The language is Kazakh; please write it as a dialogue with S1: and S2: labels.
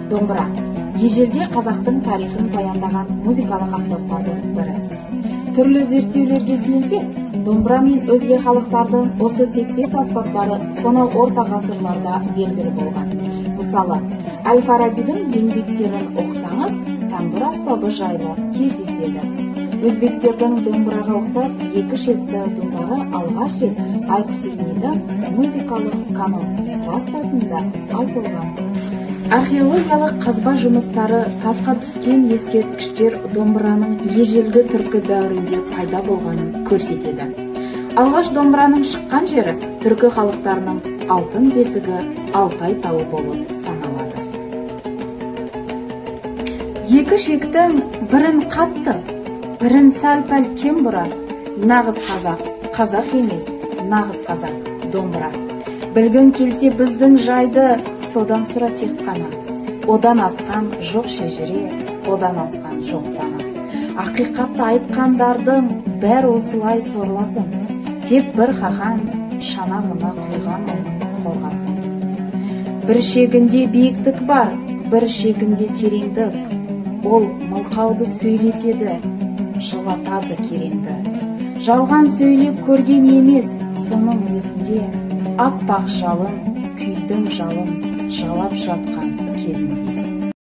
S1: Домбыра ежелде қазақтың тарихын баяндаған музыкалық аспаптардың бірі. Түрлі зерттеулерге сүйенсек, домбыра мен өзге халықтардың осы тектес аспаптары сонау орта ғасырларда белгілі болған. Мысалы, Әл-Фарабидің еңбектерін оқысаңыз, тамбур аспабы жайлы кездеседі. Өзбектердің домбыраға ұқсас екі шекті дутары алғаш рет Әл-Хусейнидің музыкалық канон трактатында айтылған. Археологиялық қазба жұмыстары тасқа түскен ескерткіштер домбыраның ежелгі түркі дәуірінде пайда болғанын көрсетеді. Алғаш домбыраның шыққан жері түркі халықтарының алтын бесігі Алтай тауы болып саналады. Екі шектің бірін қатты, бірін сәл-пәл кем бұра. Нағыз қазақ, қазақ емес, нағыз қазақ домбыра. Білгің келсе біздің жайды, содан сұра тек қана. Одан асқан жоқ шежіре, одан асқан жоқ дана. Ақиқатты айтқандардың бәрі осылай сорласын, деп бір хақан шанағына құйған ол қорғасын. Бір шегінде биіктік бар, бір шегінде тереңдік. Ол мылқауды сөйлетеді, жылатады кереңді. Жалған сөйлеп көрген емес, соның өзінде аппақ жалын, күйдің жалын жалап жатқан кезінде.